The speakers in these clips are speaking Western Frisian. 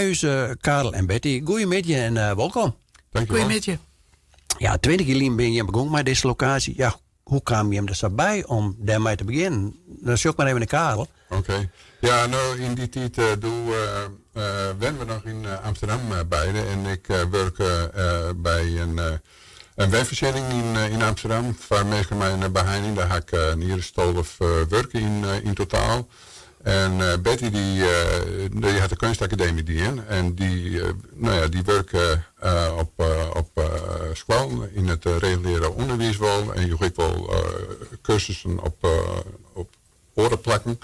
Ús Karel en Betty, goeiemiddei en wolkom. Goeiemiddei. Ja, 20 jier lyn binne jim begûn mei dizze lokaasje. Ja, hoe kaam jim der sa by om dêrmei te begjinnen? Dan sjoch ik mar even nei Karel. Oké. Ja, no yn dy tiid doe wennen we noch yn Amsterdam beide en ik wurke by in wenfoarsjenning yn Amsterdam foar minsken mei in beheining. Dêr ha ik in jier as 12 wurke yn totaal. En Betty dy, dy hat de keunstakademy dien en dy, no ja, dy wurke op, op skoallen yn it reguliere ûnderwiis wol en joech ek wol kursussen op, op oare plakken.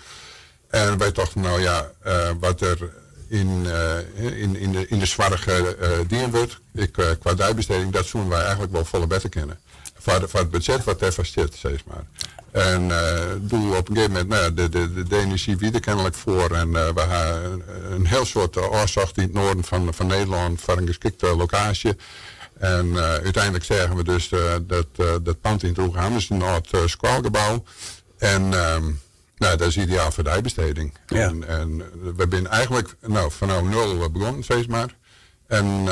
En wy tochten, no ja, wat der yn, yn, de, yn de soarch dien wurdt, ek kwa deibesteding, dat soenen wy eigentlik wol folle better kinne. Foar, foar it budzjet wat dêrfoar stiet, sis mar. En doe op in gegeven momint, no ja, de, de, de enerzjy wie der kennelik foar. En we ha in hiel soad ôfsocht yn it noarden fan, fan Nederlân foar in geskikte lokaasje. En úteinlik seagen we dus dat, dat pand yn Droegeham, is in âld skoalgebou. En no, dat is ideaal foar deibesteding. Ja. En, en we binne eigentlik no, fanôf nul begûn, sis mar. En,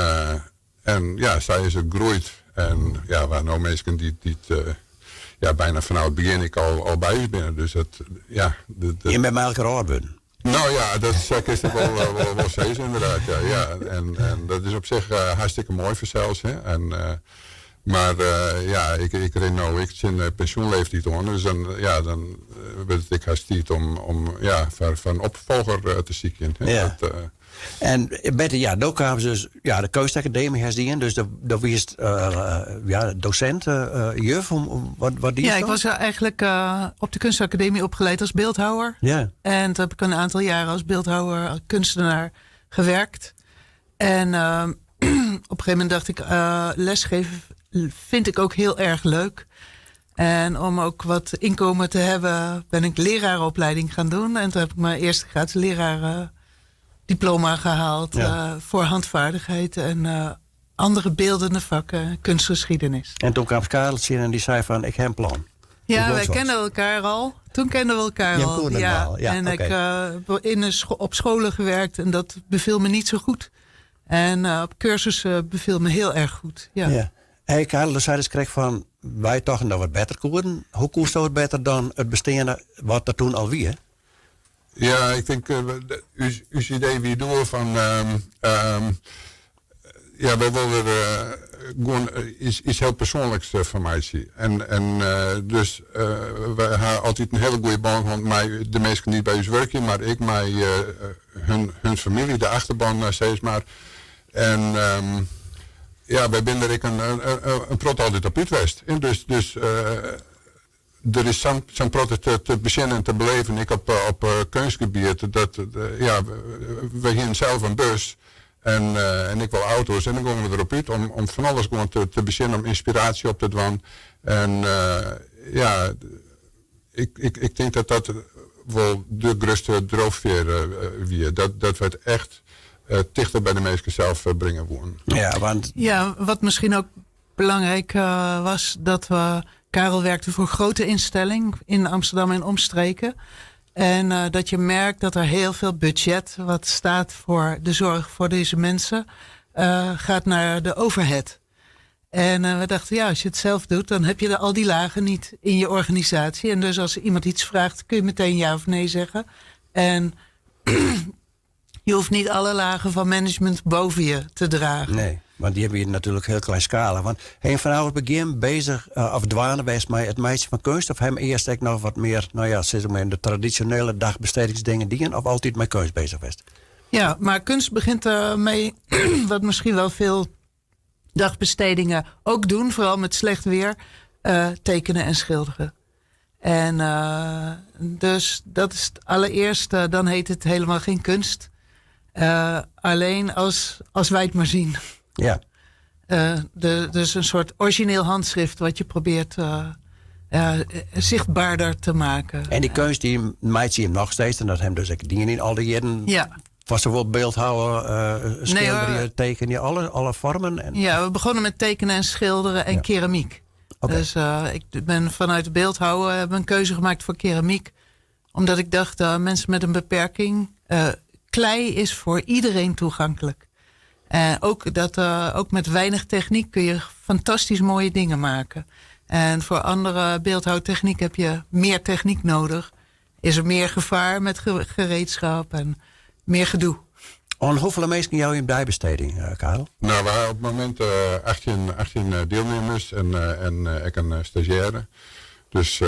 en ja, sa is it groeid. En ja, we ha no minsken dy't, dy't ja, byna fanôf it begjin ek al, al by ús binne. Dus dat, ja. Dat, Jim binne mei elkoar âld wurden. No ja, dat sa kinst it wol, wol, wol sizze ynderdaad. Ja, ja. En, en dat is op sich hartstikke moai fansels. Hè. En, mar ja, ik, ik rin no ek tsjin de pensjoenleeftiid oan. Dus dan, ja, dan wurdt it ek hast tiid om, om ja, foar, foar in opfolger te sykjen. Hè. Ja. Dat, En Betty, ja, do kaamst dus, ja, de keunstakademy hast dien, dus do wiest ja, dosint, juf, wat, wat Ja, ik was eigenlijk op de kunstacademie opgeleid als beeldhouwer. Ja. En toen heb ik een aantal jaren als beeldhouwer, kunstenaar gewerkt. En op een gegeven moment dacht ik, lesgeven vind ik ook heel erg leuk. En om ook wat inkomen te hebben, ben ik leraaropleiding gaan doen. En toen heb ik mijn eerste graads lerarendiploma gehaald voor handvaardigheid en andere beeldende vakken, kunstgeschiedenis. En toen kwam Karel en die zei van, ik heb een plan. Ja, wij kennen elkaar al. Toen kenden we elkaar al. Ja, ja, en ik heb in een op scholen gewerkt en dat beviel me niet zo goed. En op cursussen beviel me heel erg goed. Ja. Ja. Hey Karel, do seidest krekt fan wy tochten dat we it better koenen. Hoe koesto it better dan it besteande wat der toen al wie? Ja, ik tink ús, ús idee wie doe fan ja, wy wolle der gewoan iets hiel persoanliks fan meitsje. En, en dus wy ha altyd in hiele goede bân hân mei de minsken dy't by ús wurkje, mar ek mei hun, hun famylje, de achterban sis mar. En ja, wy binne der ek in, in protte altyd op út west. En dus, dus der is sa'n sa'n protte te, te besjen en te beleven, ek op, op keunstgebiet. Dat, ja, we hienen sels in bus en, en ek wol auto's. En dan gongen we derop út om, om fan alles gewoan te, te besjen, om ynspiraasje op te dwaan. En ja, ik, ik, ik tink dat dat wol de grutste driuwfear wie. Dat, dat we it echt tichter by de minsken sels bringe woenen. Ja, want... Ja, wat misschien ook belangrijk was, dat we... Karel werkte voor grote instelling in Amsterdam en omstreken. En dat je merkt dat er heel veel budget wat staat voor de zorg voor deze mensen, gaat naar de overhead. En we dachten, ja, als je het zelf doet, dan heb je al die lagen niet in je organisatie. En dus als iemand iets vraagt, kun je meteen ja of nee zeggen. En je hoeft niet alle lagen van management boven je te dragen. Nee, want die hebben hier natuurlijk heel kleinschalig. Want ha fanôf it begjin bezich, of dwaande west mei it meitsjen fan keunst? Of ha jim earst ek noch wat mear, no ja, sis mar, de tradisjonele dagbestedingsdingen dien? Of altyd mei keunst bezich west? Ja, maar kunst begint ermee, wat misschien wel veel dagbestedingen ook doen, vooral met slecht weer, tekenen en schilderen. En dus dat is het allereerste, dan heet het helemaal geen kunst. Alleen als wij het maar zien. Dus een soort origineel handschrift wat je probeert zichtbaarder te maken. En die keunst die meitsje jim noch steeds en dat ha jim dus ek dien yn al die jierren. Foar sawol byldhouwe, skilderje, tekenje, alle foarmen? En... Ja, we begonnen met tekenen en schilderen en keramiek. Dus ik ben vanuit de beeldhouwen heb een keuze gemaakt voor keramiek. Omdat ik dacht, mensen met een beperking... Klei is voor iedereen toegankelijk. En ook, dat, ook met weinig techniek kun je fantastisch mooie dingen maken. En voor andere beeldhouwtechniek heb je meer techniek nodig. Is er meer gevaar met gereedschap en meer gedoe. En hoeveel mensen jou in bijbesteding, Karel? Nou, we hebben op het moment 18 deelnemers en ik een stagiaire. Dus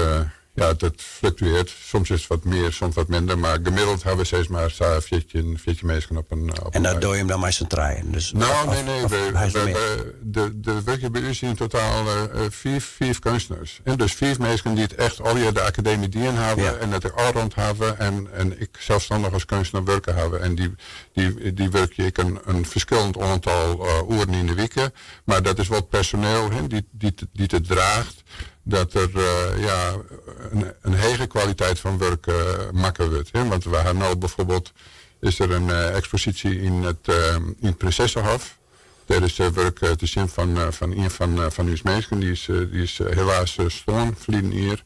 ja, dat fluctueert. Soms is het wat meer, soms wat minder. Maar gemiddeld hebben we steeds maar 14 mensen op een op En dat doe je hem dan maar z'n treien? Dus nou, nee, nee. De werken bij u zijn in totaal vier kunstenaars. En dus vier mensen die het echt al de academie die hebben en het er al rond hebben. En ik zelfstandig als kunstenaar werken hebben. En die werk ik een verschillend aantal uren in de week. Maar dat is wat personeel he, die het draagt. Dat er ja, een hege kwaliteit van werk maken wordt. Hè? Want we hebben nu bijvoorbeeld is er een expositie in het Prinsessenhof. Daar is werk te zien van een van uw mensen. Die is helaas stoorn, verleden hier.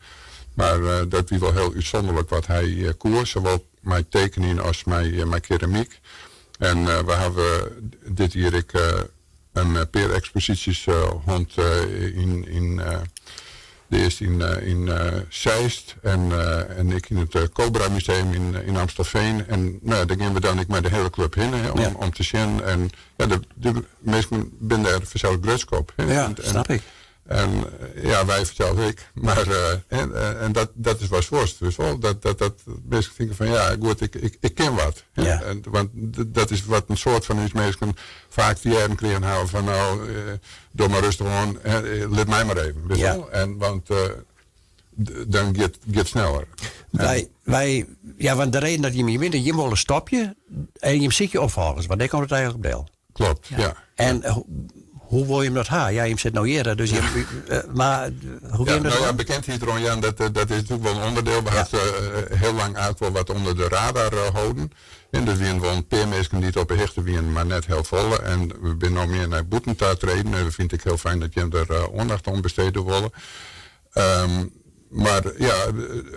Maar dat is wel heel uitzonderlijk wat hij koers. Zowel mijn tekening als mijn keramiek. En we hebben dit jaar ik, een paar exposities rond in de eerste in Zeist en ik in het Cobra Museum in Amstelveen. En nou, daar gaan we dan ik met de hele club heen hè, om te zien. En ja, de mensen zijn daar vanzelf grutsk op. Hè. Ja, snap ik. En ja, wij vertellen ik. Maar en dat is wel worst. Dus wel, dat mensen denken van ja, goed, ik ken wat. Ja. En, want dat is wat een soort van iets mensen vaak die jaren kregen houden van nou, doe maar rustig aan, laat mij maar even. Weet ja. En, want dan gaat het sneller. Wij, ja, want de reden dat je me wint, je wil een stopje en je zit je opvolgers, want daar komt het eigenlijk op deel. Klopt, ja. En hoe wil je hem dat ha? Ja, je zit nou eerder, dus je, maar hoe ja, nou ja, bekend hier Ron Jan, dat is natuurlijk wel een onderdeel. We hadden heel lang uit wel wat onder de radar houden. En dus wie wel een paar mensen die het op de hechte wien, maar net heel volle. En we zijn nog meer naar boeten te treden. En dat vind ik heel fijn dat je er aandacht aan besteden willen. Maar ja,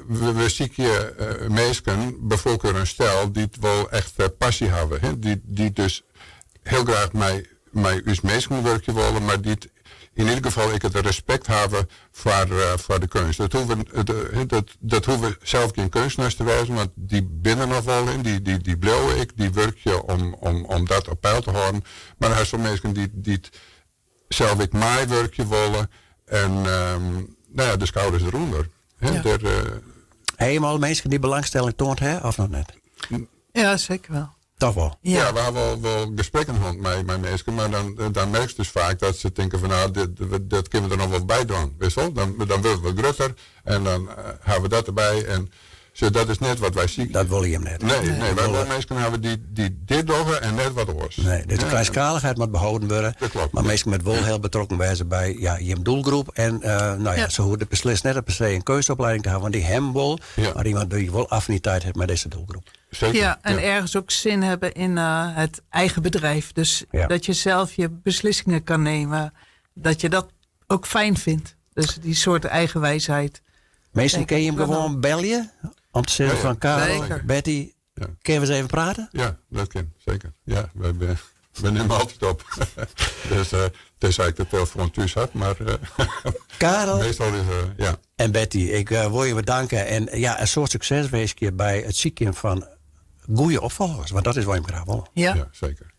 we zien je mensen, bijvoorbeeld een stel die het wel echt passie hebben. Hè? Die dus heel graag mij us mensen werkje willen, maar die het in ieder geval ik het respect hebben voor de kunst. Dat hoeven zelf geen kunstenaars te wijzen, want die binnen nog wel in, die blauwe ik, die werk je om dat op peil te houden. Maar er zijn mensen die het zelf ik mij werkje willen en nou ja, de schouders eronder. Hè, ja. Der, Helemaal mensen die belangstelling toont, hè, of nog net? Ja, zeker wel. Toch wel? Ja, ja we hebben wel gesprekken gehad met mensen, maar dan merk je dus vaak dat ze denken van nou, dat kunnen we er nog wel bij doen. Weet je wel? Dan willen we groter en dan hebben we dat erbij. En zo, dat is net wat wij zien. Dat wil je hem net. Nee, wij willen mensen hebben die dit doen en net wat oors. Nee, dus de kleinschaligheid moet behouden worden. Dat klopt. Maar meestal met wel heel betrokken wijze bij ja, je doelgroep. En nou ja, ze hoorden beslist net per se een keuzeopleiding te hebben, want die hem wil, maar iemand die wel affiniteit heeft met deze doelgroep. Zeker. Ja, en ergens ook zin hebben in het eigen bedrijf. Dus dat je zelf je beslissingen kan nemen. Dat je dat ook fijn vindt. Dus die soort eigenwijsheid. Meestal kun je hem gewoon bellen. Om te zeggen van Karel, Betty, kunnen we eens even praten? Ja, dat kan, zeker. Ja, we nemen altijd op. Dus tenzij ik de telefoon thuis had, maar Karel meestal is ja. En Betty, ik wil je bedanken. En ja, een soort succes wees je bij het zieken van goede opvolgers. Want dat is wat je graag wil. Ja. Ja, zeker.